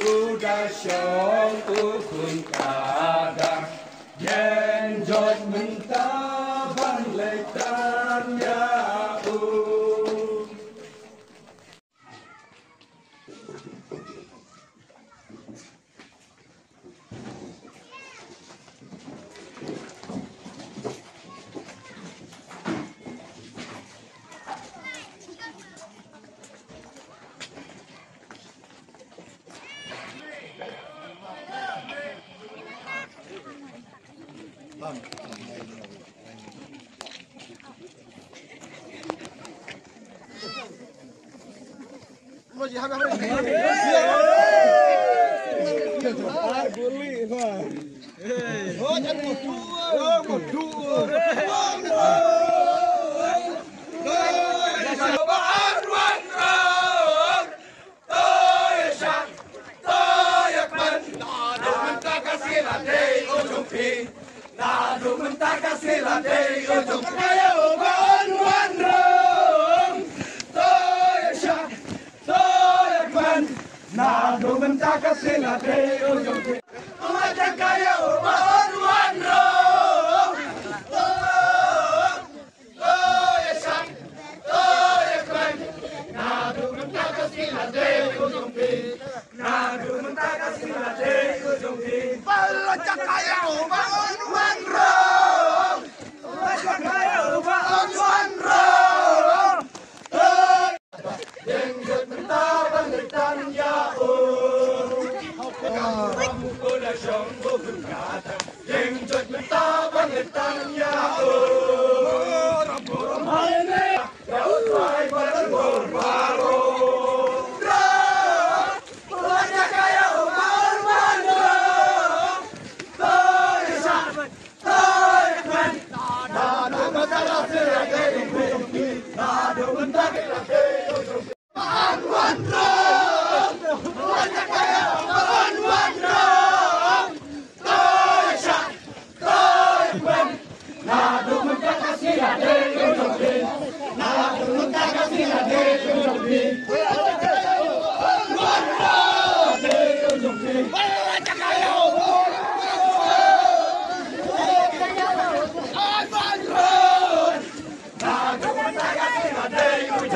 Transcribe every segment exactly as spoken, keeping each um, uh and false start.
U da shong u khun kada, ïeng joit mynta ban leit tang ïa u.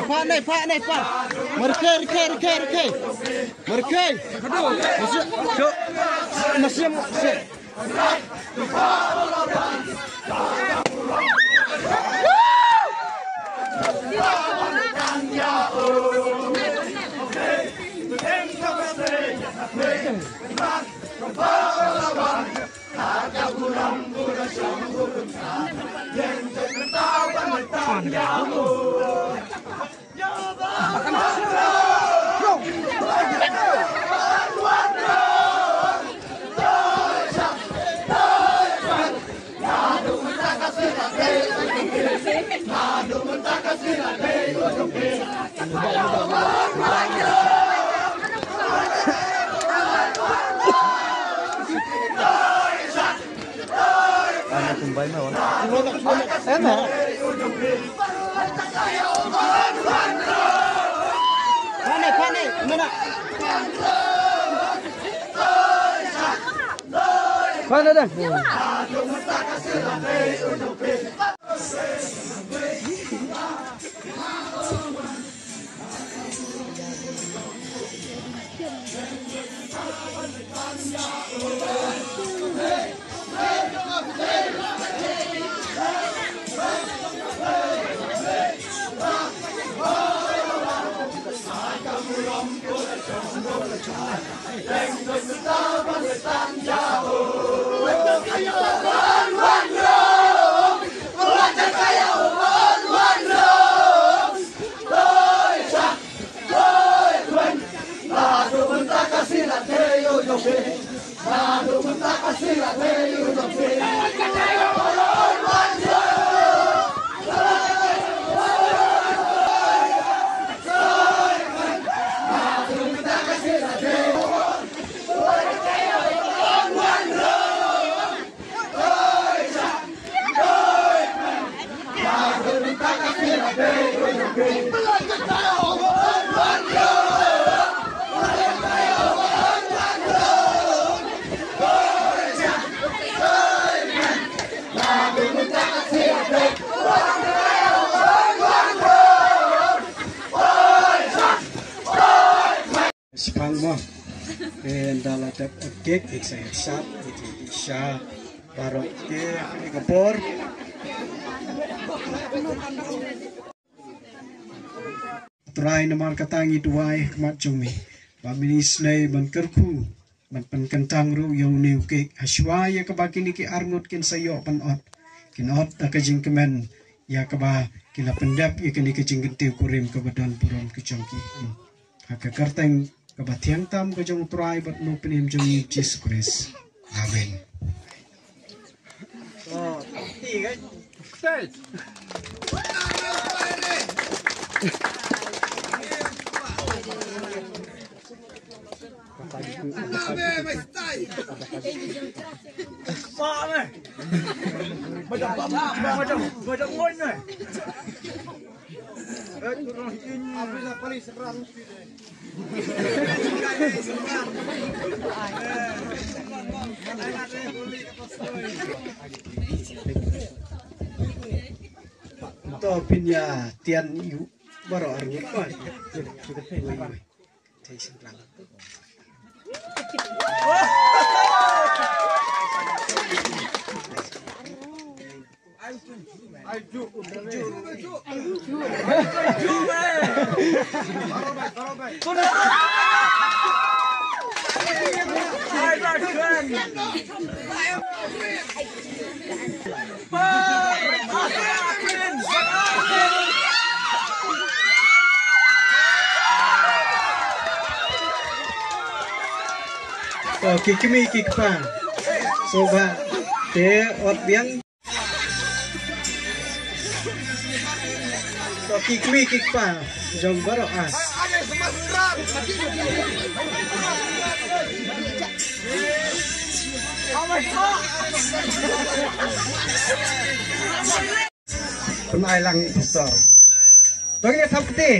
Phah nei, phah nei, phah. Markei, rkei, rkei, rkei. Markei. Masih, masih, masih. Shipang mo. Ke ynda la dep ot kek, ke sa ïa sap, ke ke sha, baroh ke, ke ka por. Trai, namar kata ngi duwai ha khmat jong me ba men isynei ban kyrkhu, ban pynkyntang ruh ïa une u kek, hashwa ïa kaba kine ki arngut kin sa ïoh ban ot, kin ot da ka jingkmen ïa kaba ki la pyndep ïa kane ka jingkyntiew kurim kaba don burom ka jong ki. Ha ka kyrteng kaba thiang tam ka jong u Trai bad u Nongpynim jong ngi Jisu Khrist. Amen. To pyn ïa tian ïa u baroh arngut ko. Wei, wei. Thei sngewthuh. To ki kmie ki kpa, sngewbha te ot biang. To Ki kmie ki kpa jong baroh a. Pynai lang pastor. Bagi dia sampai.